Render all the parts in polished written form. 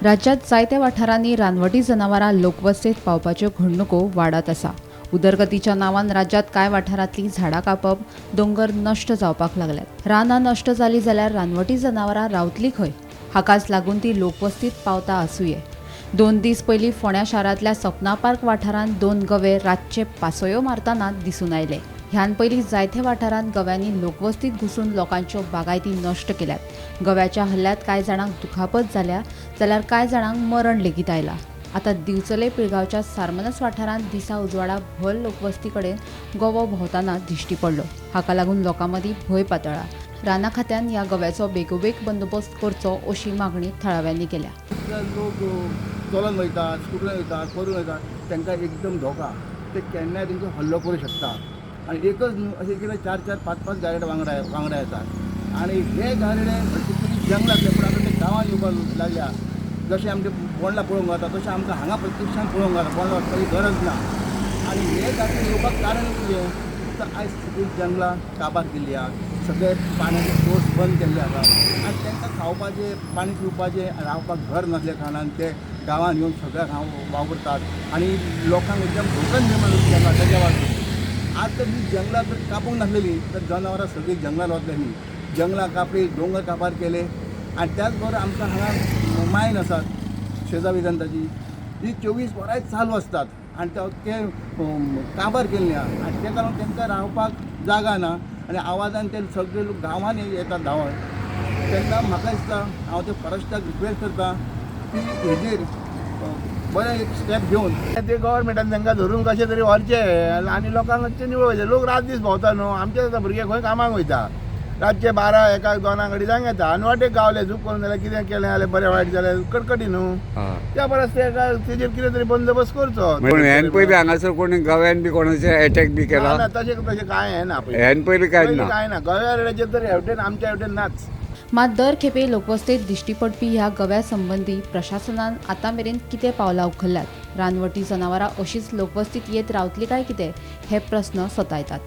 राज्यांत जायत्या वाठारांनी रानवटी जनावरां लोकवस्तेत पावपाच्यो घडणुको वाडत आसा. उदरगतीच्या नांवान राज्यांत कांय वाठारांतलीं झाडां कापप, दोंगर नश्ट जावपाक लागल्यात. रानां नश्ट जालीं जाल्यार रानवटी जनावरां रावतलीं खंय? हाकाच लागून ती लोकवस्तीत पावता आसुये. 2 दीस पयलीं फोंड्या शारांतल्या सपना पार्क वाठारांत 2 गवे रातचे पासयो मारतना दिसून आयले. ह्यान पयलीं जायत्या वाठारांत गव्यांनी लोकवस्तीत घुसून लोकांच्यो बागायती नश्ट केल्यात. गव्याच्या हल्ल्यांत कांय जाणांक दुखापत जाल्या जाल्यार कांय जाणांक मरण लेगीत आयलां. आतां दिवचले पिळगांवच्या सारमनस वाठारांत दिसा उजवाडा भर लोकवस्ती कडेन गवो भोंवतना दिश्टी पडलो. हाका लागून लोकां मदीं भंय पातळ्ळा. राना खात्यान ह्या गव्याचो बेगोबेग बंदोबस्त करचो अशी मागणी थळाव्यांनी केल्या. लोक चलोन वयतात, स्कुटरान वयतात, करून वयतात, तांकां एकदम धोका, ते केन्नाय तेंचो हल्लो करूं शकता. आनी एकच न्हू अशें कितें 4 4 5 5 गारडे वांगडा येतात आनी हे गारडे पयलीं जंगलांतले, पूण आतां ते गांवांत येवपाक लागल्या. जशें आमचे बोंडला पळोवंक गावता तशें आमकां हांगा प्रत्यक्षान पळोवंक गावता, बोंडला वचपाची गरज ना. आनी हे गारडे येवपाक कारण कितें तर आयज सगळीं जंगलां काबार केल्ली आहा, सगळे पाण्याचे सोर्स बंद केल्ले आसा आनी तांकां खावपाचें पाणी पिवपाचें रावपाक घर नासल्या कारणान ते गांवांत येवन सगळ्या गांव वावुरतात आनी लोकांक एकदम धोकन निर्माण केला ताच्या वाचून. आज तर ही जंगलां जर कापूंक नासलेली तर जनावरां सगळीं जंगलान वतलेली. जंगलां कापली, दोंगर काबार केले आनी त्याच बरोबर आमकां हांगा मायन आसात शेजा वेदांताची, ही 24 वरांय चालू आसतात आनी ते काबार केल्ली आहा आनी तेका लागून तांकां रावपाक जागा ना आनी आवाजान ते सगळे लोक गांवांनी येतात धांवत. तेन्ना म्हाका दिसता हांव ते फॉरेस्टाक रिक्वेस्ट करता की हेजेर बरें एक स्टेप घेवन ते गव्हर्मेंटान तांकां धरून कशें तरी व्हरचे आनी लोकांक मातशें निवळचे. लोक रात दीस भोंवता न्हू, आमचे आतां भुरगे खंय कामाक वयता, रातचे 12 1 2 अडेजांक येता आनी वाटेक गावले चूक करून जाल्यार कितें केलें जाल्यार बरें वायट जाल्यार कटकटी न्हू. त्या परस ते तेजेर कितें तरी बंदोबस्त करचो. पूण ह्यान पयलीं हांगासर कोणी गव्यान बी कोणाचे एटॅक बी केला? ना, तशें तशें कांय ना, ह्यान पयलीं कांय ना, कांय ना. गव्या तर हेवटेन आमच्या हेवटेन नाच. मात दर खेपे लोकवस्तेत दिश्टी पडपी ह्या गव्या संबंदी प्रशासनान आतां मेरेन कितें पावलां उखल्ल्यात? रानवटी जनावरां अशीच लोकवस्तीत येत रावतली काय कितें हे प्रस्न सतायतात.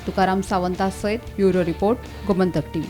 तुकाराम सावंता सयत ब्युरो रिपोर्ट, गोमंतक टीव्ही.